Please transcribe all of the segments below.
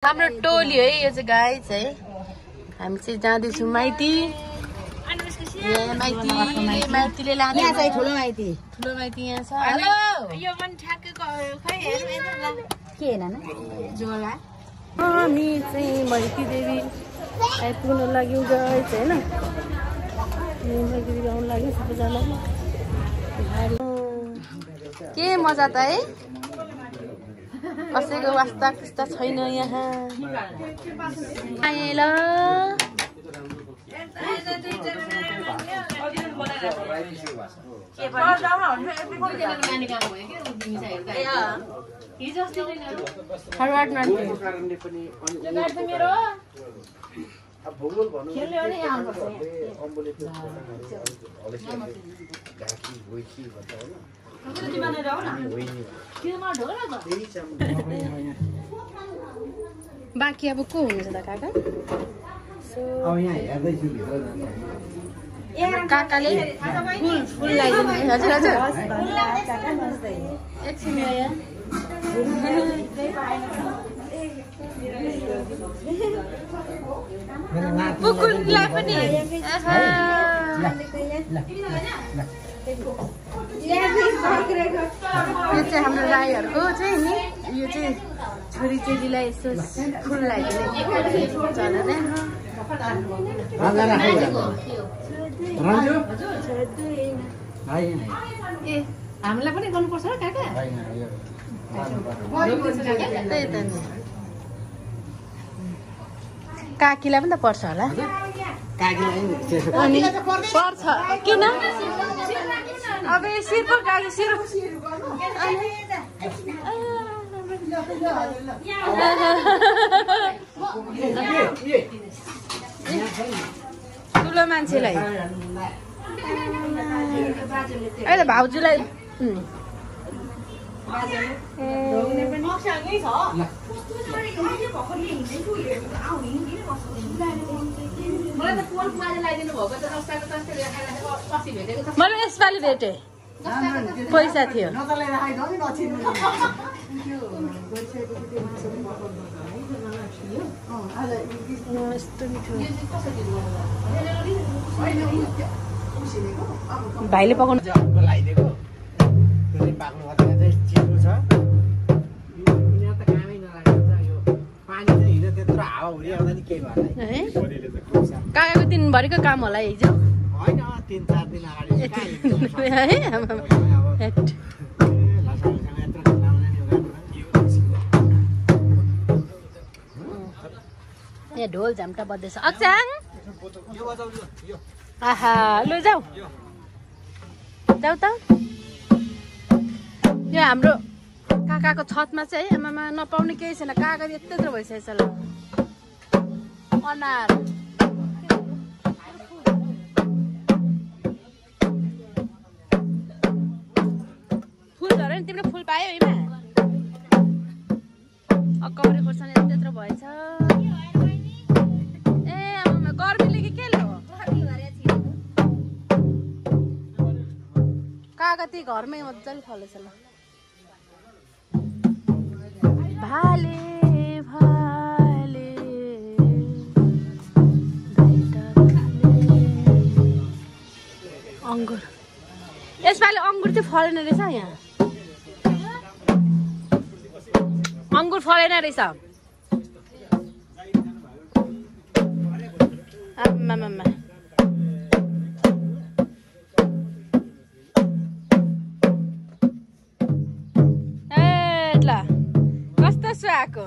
हाम्रो टोली है यो चाहिँ गाइज है हामी चाहिँ जाँदैछौँ माइती माइतीले लाने ठुलो माइती यहाँ छ हेलो यो पनि ठ्याक्कैको खै हेर्नु के हैन जोला हामी चाहिँ माइती देवी आइपुग्न लाग्यौँ गाइज हैन माइती देवी आउन लाग्यो सबैजना के मजा त है कसैको वास्ता पुस्ता छैन यहाँ आए ल बाँकी अब को हुनुहुन्छ त काका काकाले फुल लगाइदिनु हजुर हजुर एकछिन पुकुरलाई पनि यो चाहिँ हाम्रो राईहरूको चाहिँ नि यो चाहिँ छोरी चेलीलाई यसो फुल लगाइदिने चलन हामीलाई पनि गर्नुपर्छ र काका त्यही त नि काकीलाई पनि त पर्छ होला पर्छ किन अब शिर पो काकी शिर ठुलो मान्छेलाई अहिले भाउजूलाई मैले यसपालि भेटेँ पैसा थियो भाइले पकाउनु काकाको दिनभरिको काम होला हिजो यहाँ ढोल झ्याम्टा बज्दैछ अक्साङ आहा लु जाऊ जाऊ त यो हाम्रो काकाको छतमा चाहिँ आमामा नपाउने केही छैन काका यत्रो भइसकेछ ल अनार फुल झऱ्यो नि तिमीले फुल पायो यिमा अक्काउरी खोर्सानी यत्रो भएछ ए आमामा गर्मीले कि केले हो काका त्यही घरमै मजाले फलेछ ल भाले भाले अङ्गुर यसपालि अङ्गुर चाहिँ फलेन रहेछ यहाँ अङ्गुर फलेन रहेछ आमामा कस्तो सुहाएको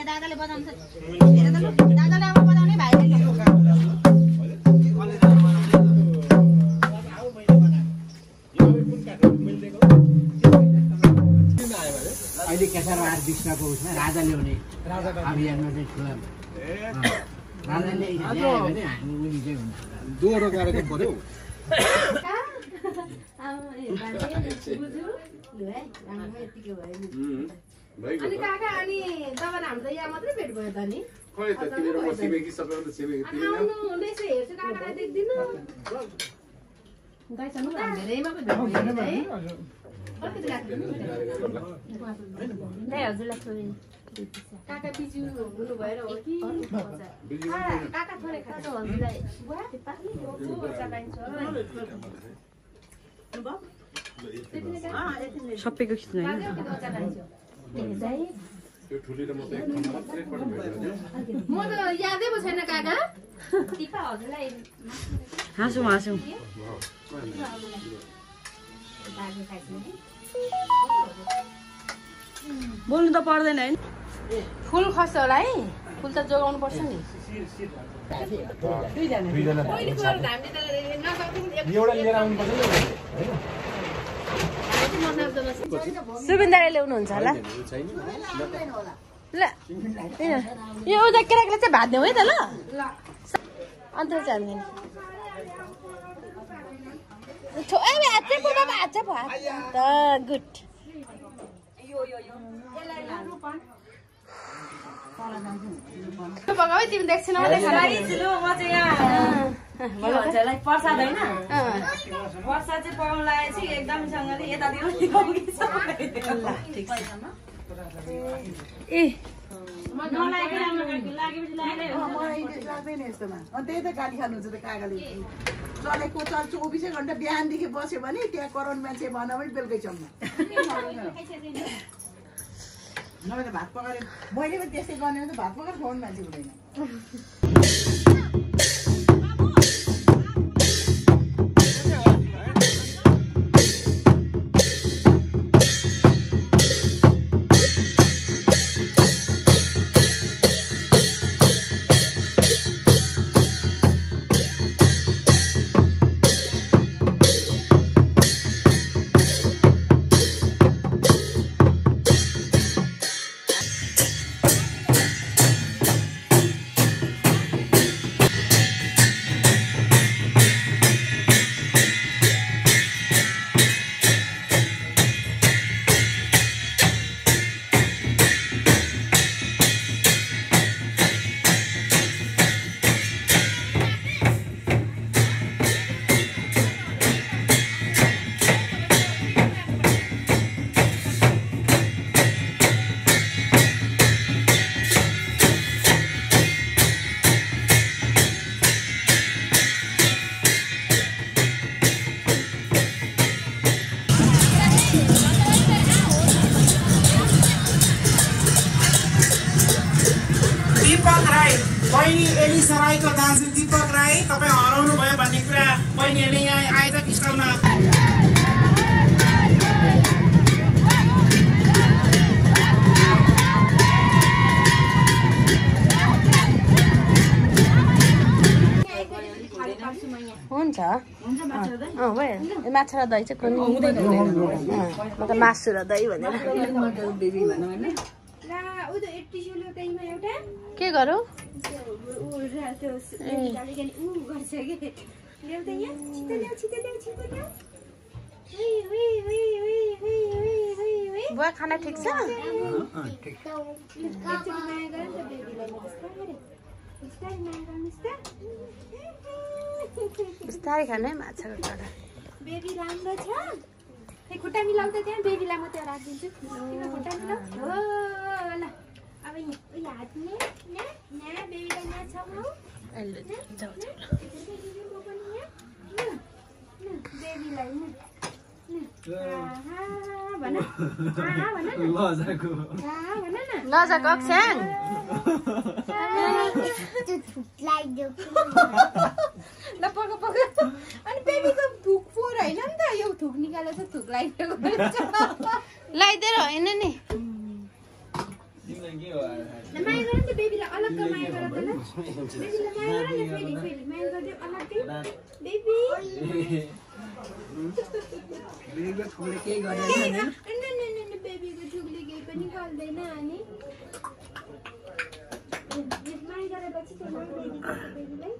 दादाले बजाउँछ दादाले अब बजाउने भाइले अहिले केसार आर विश्वको उसमा राजा ल्याउने अभियानमा चाहिँ ठुला राजाले ल्यायो भने हामी उनी चाहिँ हुन्छ दोहोरो गरेको पर्यो अनि काका अनि तपाईँ हाम्रो त यहाँ मात्रै भेट भयो त नि खोइ त तिम्रो म छिमेकी सबैभन्दा छिमेकी तिमी आउनु हुँदैछ हेर्छु काकालाई देख्दिनु गाइसँग धेरैमा पो भेट भयो है अलिकति हजुरलाई छोरी काका बिजु हुनु भएर हो कि काका थोरै खान्छ हजुरलाई सबैको खिच्नु होइन म त यादै पो छैन काका हाँसौँ हाँसौँ बोल्नु त पर्दैन है फुल खस्छ होला है फुल त जोगाउनु पर्छ नि सुबिन्दाले ल्याउनुहुन्छ होला ल यो उता केटाकेटा चाहिँ भात दिउँ है त ल अन्त चाहिँ गुड तिमी देख्छौ प्रसाद होइन प्रसाद चाहिँ पकाउनु लागेको चाहिँ एकदमसँगले यतातिर ए त्यही त गाली खानुहुन्छ त काकाले चलेको चल्छु 24 घन्टा बिहानदेखि बस्यो भने त्यहाँ करोड मान्छे भन पनि बेलुकैसम्म नभए त भात पकाएर मैले पनि त्यस्तै गर्ने त भात पकाएर खुवाउने मान्छे हुँदैन सराईको दाजु दीपक राई तपाईँ हराउनु भयो भन्ने कुरा बहिनीहरूले यहाँ आयोजक स्थलमा हुन्छ भइहाल्यो माछा र दही चाहिँ कुनै म त मासु र दही भनेर के गरौँ बुवा खाना ठिक छ बिस्तारै खाने माछाको कडा बेबी राम्रो छ खुट्टा मिलाउ त त्यहाँ बेबीलाई म त्यहाँ राखिदिन्छु खुट्टा मिलाउ हो ल अब यहाँ हातले बेबीलाई नछाउ बेबीलाई लजाको अक्स्याङ ल पक पक अनि बेबीको थुक फोर होइन नि त यो थुक निकालेर चाहिँ थुक लगाइदिएको लगाइदिएर होइन नि माया गर नि त बेबीलाई अलग्ग माया गर त ल बेबीलाई माया गर न फेरि माया गरिदियो अलग्गै बेबी बेबीको छोरी केही गर्दैन बेबीको झुकले केही पनि गर्दैन अनि माया गरेपछि त्यो बेबीलाई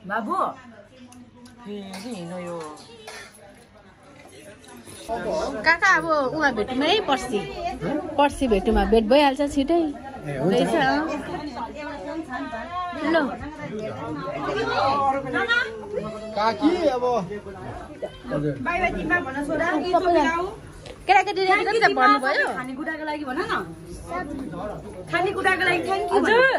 बाबु फेरि हिँड्यो यो काका अब उहाँ भेटौँ है पर्सि भेटौँमा भेट भइहाल्छ छिटै रहेछ ल काकी अब केटाकेटी भन्नुभयो खानेकुराको लागि भन न खानेकुराको लागि थ्याङ्क यू हजुर